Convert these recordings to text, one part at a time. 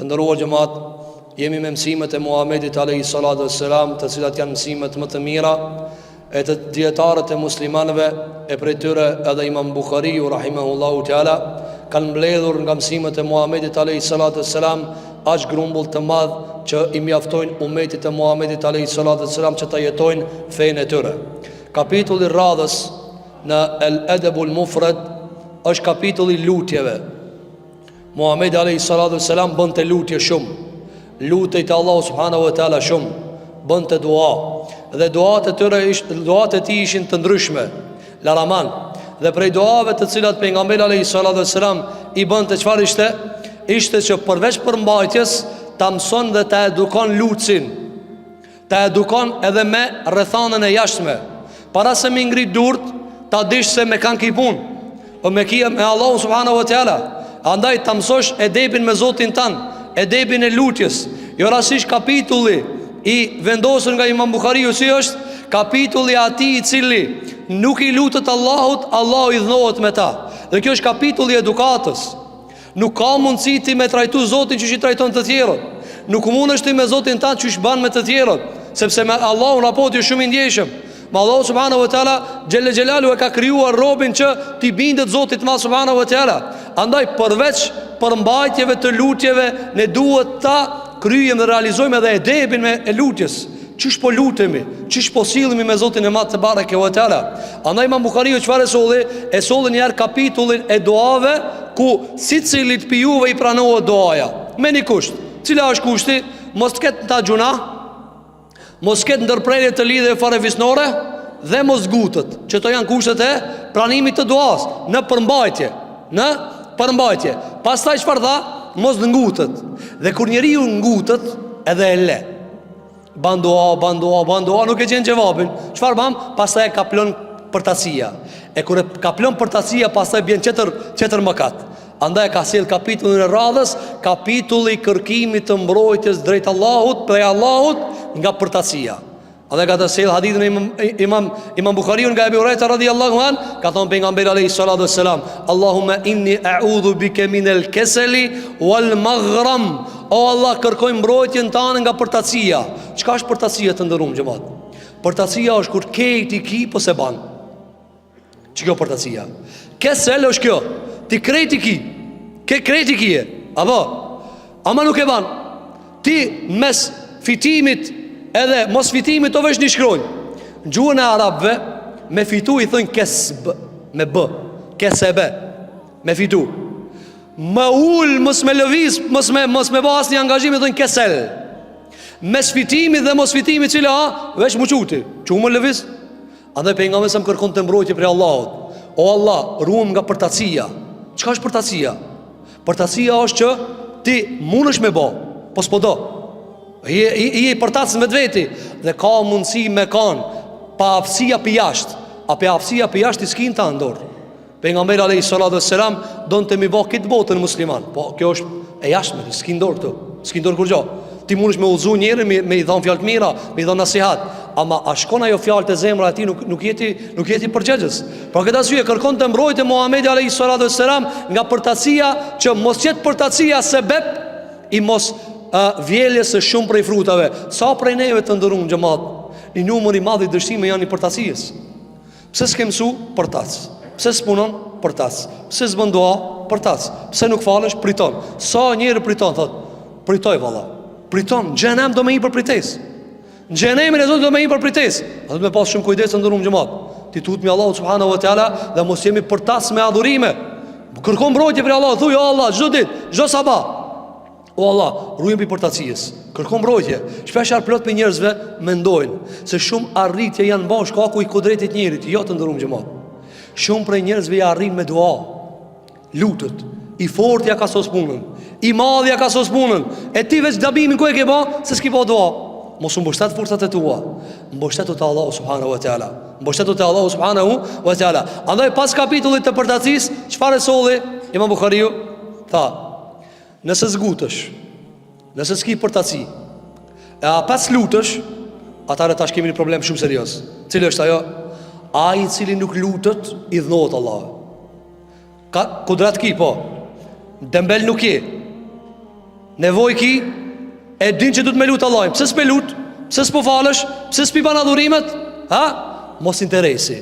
Të nderuar xhemat, jemi me mësimet e Muhamedit alayhi salatu wassalam, të cilat janë mësimet më të mira e të dijetarët e muslimanëve e prej tyre edhe Imam Buhariu rahimahullahu teala kanë mbledhur nga mësimet e Muhamedit alayhi salatu wassalam aq grumbull të madh që i mjaftojnë umetit të Muhamedit alayhi salatu wassalam që ta jetojnë fenë e tyre. Kapitulli i radhës në El Edebul Mufred është kapitulli i lutjeve. Muhamedi alayhi salatu selam bënte lutje shumë. Lutej te Allahu subhanahu wa taala shumë, bënte dua. Dhe duat e tyre ish, duat e tij ishin të ndryshme. Laraman. Dhe prej duave të cilat pejgamberi alayhi salatu selam i bënte çfarë ishte? Ishte që përveç përmbajtjes ta mëson dhe ta edukon lutësin. Ta edukon edhe me rrethanën e jashtme. Para se me ngrit durt, ta dish se me kan ki punë. Po me ki me Allahu subhanahu wa taala. Andaj ta mësosh edebin me Zotin tan, edebin e lutjes. Jo rastësisht kapitulli i vendosur nga Imam Buhariu si është kapitulli atij i cili nuk i lutet Allahut, Allahu idhnohet me ta. Dhe kjo është kapitulli i edukatës. Nuk ka mundësi ti me trajtu Zotin qysh i trajton të tjerët. Nuk mundesh ti me Zotin tan qysh ban me të tjerët, sepse me Allahun raporti është shumë i ndjeshëm. Me Allahu subhanahu wa taala xhelle xhelalu e ka krijuar robin që t'i bindet Zotit ma subhanahu wa taala. Andaj përveç përmbajtjeve të lutjeve ne duhet ta kryejmë dhe realizojmë edhe edebin me e lutjes. Qysh po lutemi, qysh po sillemi me Zotin e Madh tebareke ve teala. Andaj Imam Buhariu çfarë e solli? E solli një herë kapitullin e duave ku secilit pi juve i pranohet duaja. Me një kusht. Cila është kushti? Mos të ketë n'ta gjunah, mos ketë ndërprerje të lidhjeve farefisnore dhe mos ngutet. Qëto janë kushtet e pranimit të duas në përmbajtje, në përmbajtje. Pastaj çfarë tha? Mos ngutet. Dhe kur njeriu ngutet, edhe e le. Ban dua, ban dua, ban dua, nuk e gjen xhevapin. Çfarë ban? Pastaj e kaplon përtacia. E kur e kaplon përtacia, pastaj bjen tjetër tjetër mëkat. Andaj e ka sjell kapitullin e radhës, kapitulli i kërkimit të mbrojtjes drejt Allahut, prej Allahut nga përtacia. Andaj ka të sjell hadithin e Imam Imam Imam Buhariu nga Ebu Hurajra radhiyallahu an, ka thënë pejgamberi alayhi salatu wassalam, Allahumma inni a'udhu bika min al-kasali wal maghram. O Allah, kërkoj mbrojtjen tane nga përtacia. Çka është përtacia të nderum xhemat? Përtacia është kur kejt i ki, po s'e ban. Qe kjo përtacia? Kesel është kjo. Ti krejt i ki. Ke krejt i kije. Apo? Ama nuk e ban. Ti mes fitimit edhe mos fitimit o veç një shkronjë. Në gjuhën e arabëve me fitu i thojnë kesb me b, kesebe me fitu. Me ul, mos me lëviz, mos me mos me ba asnjë angazhim i thojnë kesel. Mes fitimit dhe mos fitimit cila a, veç m'u çu ti. Çu më lëviz? Andaj pejgamberi sa kërkonte mbrojtje prej Allahut. O Allah, ruam nga përtacia. Çka është përtacia? Përtacia është që ti mundesh me bo, po s'po do. Je, je, je i përtac në vetveti dhe ka mundësi me kanë paaftësia pi jashtë, a paaftësia pi jashtë ti s'ki n'dorë. Pejgamberi alayhi salatu vesselam donte mi bë këtë botën musliman. Po kjo është e jashtme, ti s'ki n'dorë këtu. S'ki n'dorë kurgjo. Ti mundesh me udhëzu njerin me, me i dhon fjalë të mira, me i dhon nasihat. Ama a shkon ajo fjalë te zemra e tij nuk nuk je ti nuk je ti përgjegjës. Për këtë arsye kërkonte mbrojtje Muhamedi alayhi salatu vesselam nga përtacia që mos jetë përtacia sebeb i mos uh, vjeljes së shumë prej frutave. Sa prej neve të nderum xhemat, një numër i madh i dështimeve janë i përtacisë. Pse s'ke mësu? Përtac. Pse s'punon? Përtac. Pse s'bën dua? Përtac. Pse nuk falesh? Priton. Sa njeri priton, thot, pritoj valla. Priton, n'xhehenem do me hi për pritesë. Në xhehenemin e Zotit do me hi për pritesë. A do me pas shumë kujdes të nderum xhemat. T'i tutemi Allahut subhanahu wa taala dhe mos jemi përtac me adhurime. Kërko mbrojtje prej Allahut, thuj o Allah çdo ditë, çdo sabah. O Allah, rujem prej përtacisë. Kërko mbrojtje. Shpeshherë plot prej njerëzve mendojnë se shumë arritje janë ba shkaku i kudretit njerit, jo të nderum xhemat. Shumë prej njerëzve i arrin me dua. Lutet. I forti ja ka sos punën. I madhi ja ka sos punën. E ti veç gabimin ku e ke ba, se s'ki ba dua. Mos u mbështet forcat e tua. Mbështetu te Allahu subhanahu wa taala. Mbështetu te Allahu subhanahu wa taala. Andaj pas kapitullit të përtacisë, çfarë solli Imam Buhariu? Tha, Nëse s'ngutesh, nëse s'ki përtaci, e apet s'lutesh, atëherë tash kemi një problem shumë serioz. Cili është ajo? Ai i cili nuk lutet, idhnohet Allahu. Ka kudret ki, po. Dembel nuk je. Nevojë ki, e din që duhet me lut Allahin. Pse s'pe lut? Pse s'po falesh? Pse s'pi ban adhurimet? Ha? Mos interesi.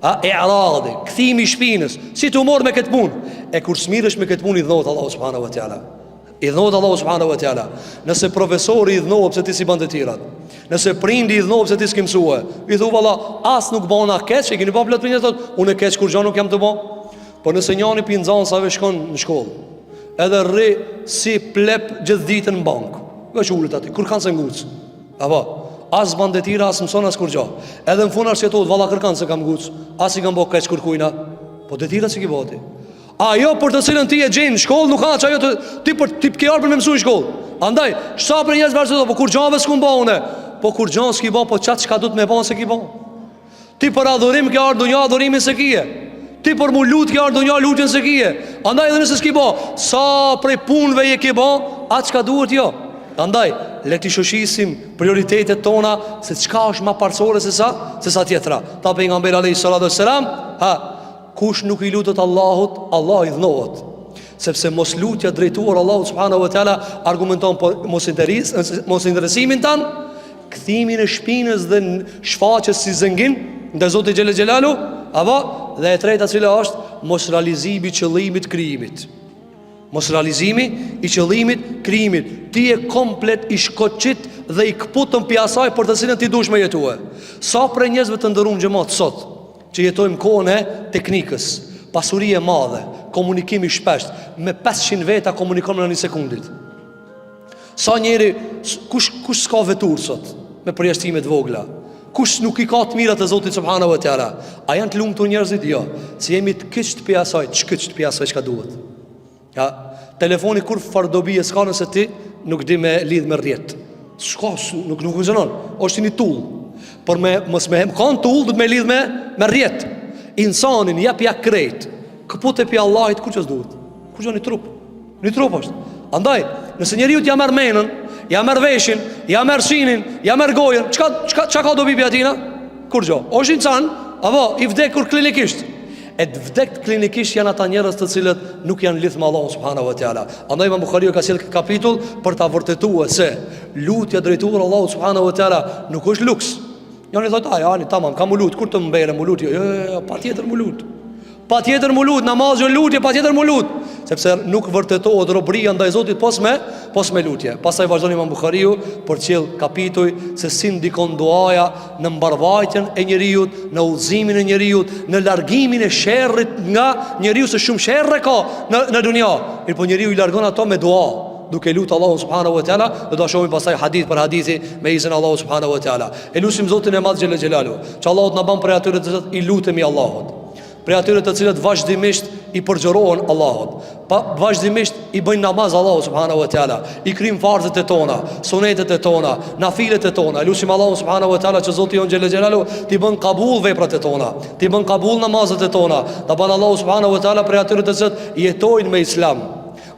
Ha? I'radi, kthimi i shpinës. Si tu marr me këtë punë? E kur s'mirresh me këtë punë idhnohet Allahu subhanahu wa taala. Idhnohet Allahu subhanahu wa taala. Nëse profesori idhnohet pse ti s'i ban detyrat. Nëse prindi idhnohet pse ti s'ke mësue. I thu valla, as nuk bona keq, e keni pa plot prindër thot, unë keq kurgjo nuk jam tu bo. Po nëse njani pi nxansave shkon në shkollë, edhe rri si plep gjithë ditën në bankë, veç ulet aty, kurkan s'e nguc. Apo, as ban detyra, as mëson, as kurgjo. Edhe në fund arsyetohet, valla kërkan s'e kam nguc, as i kam bo keq kërkujna. Po detyrat s'i ki bo ti. Ajo për të cilën ti e gjen në shkollë, nuk ka që ajo të, ti për ti ke ardhur për me mësu në shkollë. Andaj, sa prej njerëzve arsyetojnë, po kurgjo s'kum bo unë. Po kurgjo s'ki bo, po qat çka duhet me bo s'e ki bo. Ti për adhurim ke ardhur n'dunja adhurimin s'e kije. Ti për mu lut ke ardhur n'dunja lutjen s'e kije. Andaj edhe nëse s'ki bo, sa prej punëve je ke bo, atë çka duhet jo. Andaj, le t'i shoshisim prioritetet tona se çka është ma parësore se sa, se sa tjetra. Tha pejgamberi alayhi salatu selam, ha, kush nuk i lutet Allahut, Allahu idhnohet. Sepse mos lutja drejtuar Allahut subhanahu wa taala argumenton për mos interes, mos interesimin tan, kthimin e shpinës dhe shfaqjes si zengin ndaj Zotit xhele xhelaluhu, apo dhe e treta cila është mos realizimi i qëllimit krijimit. Mos realizimi i qëllimit krijimit. Ti je komplet i shkoqit dhe i këputun pi asaj për të cilën ti dush me jetue. Sa prej njerëzve të nderum xhemat sot që jetojmë kohën e teknikës, pasuri e madhe, komunikim i shpesht, me 500 veta komunikon në një sekundit. Sa njeri, kush, kush s'ka veturë sot, me përjashtime të vogla? Kush nuk i ka të mirat e Zotit subhanahu wa taala? A janë të lumtur njerëzit? Jo. Se jemi të kyçt pi asaj, të shkyçt pi asaj çka duhet. Ja, telefoni kurrfarë dobie s'ka nëse ti nuk di me lidh me rrjet. S'ka, nuk nuk funksionon. Është një tull. Por me mos me kanë tull, duhet me lidh me me rrjet. Insanin jepja krejt. Këpute pi Allahit kurgjo s'duhet. Kurgjo një trup. Një trup është. Andaj, nëse njeriut ja merr menën, ja merr veshin, ja merr synin, ja merr gojën, çka çka çka ka dobi pi atina? Kurgjo. Është insan, apo i vdekur klinikisht. E të vdekt klinikisht janë ata njerëz të cilët nuk janë lidh me Allahun subhanahu wa taala. Andaj Imam Buhariu ka sjell këtë kapitull për ta vërtetuar se lutja drejtuar Allahut subhanahu wa taala nuk është luks. Njani thotë, "Ai, ani tamam, kam u lut, kur të mbere mu lut?" Jo, jo, jo, jo patjetër mu lut. Patjetër mu lut, namazi o lutje, patjetër mu lut, sepse nuk vërtetohet robëria ndaj Zotit pos me, pos me lutje. Pastaj vazhdon Imam Buhariu për sjell kapituj se si ndikon duaja në mbarvajtjen e njeriut, në udhëzimin e njeriut, në largimin e sherrit nga njeriu se shumë sherre ka në në dunja. Mirëpo njeriu i largon ato me dua duke lut Allahun subhanahu wa taala, do ta shohim pastaj hadith për hadithi me izin Allahu subhanahu wa taala. E lusim Zotin e Madh xhele xhelaluhu, që Allahu të na bën prej atyre të cilët i lutemi Allahut. Prej atyre të cilët vazhdimisht i përgjërohen Allahut, pa vazhdimisht i bëjnë namaz Allahut subhanahu wa taala, i kryjnë farzet e tona, sunetet e tona, nafilet e tona. Lusim Allahun subhanahu wa taala që Zoti jonë xhele xhelaluhu t'i bën kabul veprat e tona, t'i bën kabul namazet e tona. Ta bën Allahu subhanahu wa taala prej atyre të cilët jetojnë me Islam.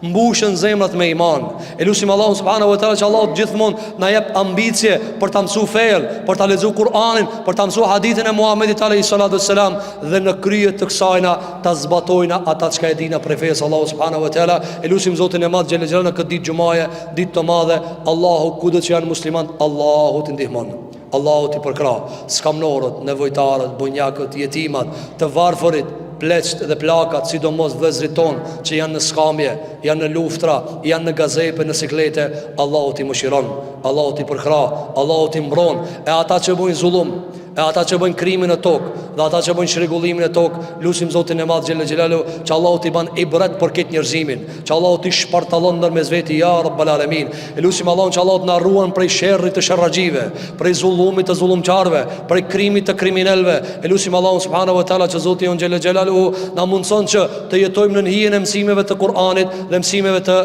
Mbushen zemrat me iman. E lusim Allahun subhanahu wa taala që Allahu gjithmonë na jep ambicie për ta mësuar fenë, për ta lexuar Kur'anin, për ta mësuar hadithin e Muhamedit alayhi salatu wassalam dhe në krye të kësajna ta zbatojna ata çka e dina prej fesë Allahu subhanahu wa taala. E lusim Zotin e Madh xhele xhelaluhu në këtë ditë xhumaje, ditë të madhe, Allahu kudo që janë muslimanët, Allahu t'i ndihmon. Allahu t'i përkrah skamnorët, nevojtarët, bonjakët, jetimat, të varfërit, pleqtë dhe plakat, sidomos vëllezërit tonë që janë në skamje, janë në luftra, janë në gazepe, në siklete, Allahu t'i mëshiron, Allahu t'i përkrah, Allahu t'i mbron, e ata që bëjnë zullum, e ata që bëjnë krimin në tokë, dhe ata që bëjnë çrregullimin në tokë, lusim Zotin e Madh xhele xhelaluhu, që Allahu t'i ban ibret për këtë njerëzimin, Që Allahu t'i shpartallon ndërmes veti ja Rabbel Alemin. E lusim Allahun që Allahu të na ruan prej sherrit të sherraxhive, prej zullumit të zullumqarëve, prej krimit të kriminelëve. E lusim Allahun subhanahu wa taala që Zoti jonë xhele xhelaluhu na mundson që të jetojmë nën hijen e mësimeve të Kur'anit dhe mësimeve të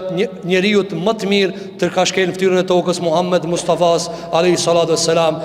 njeriut më të mirë të ka shkel në fytyrën e tokës Muhammed Mustafas alayhi salatu wassalam.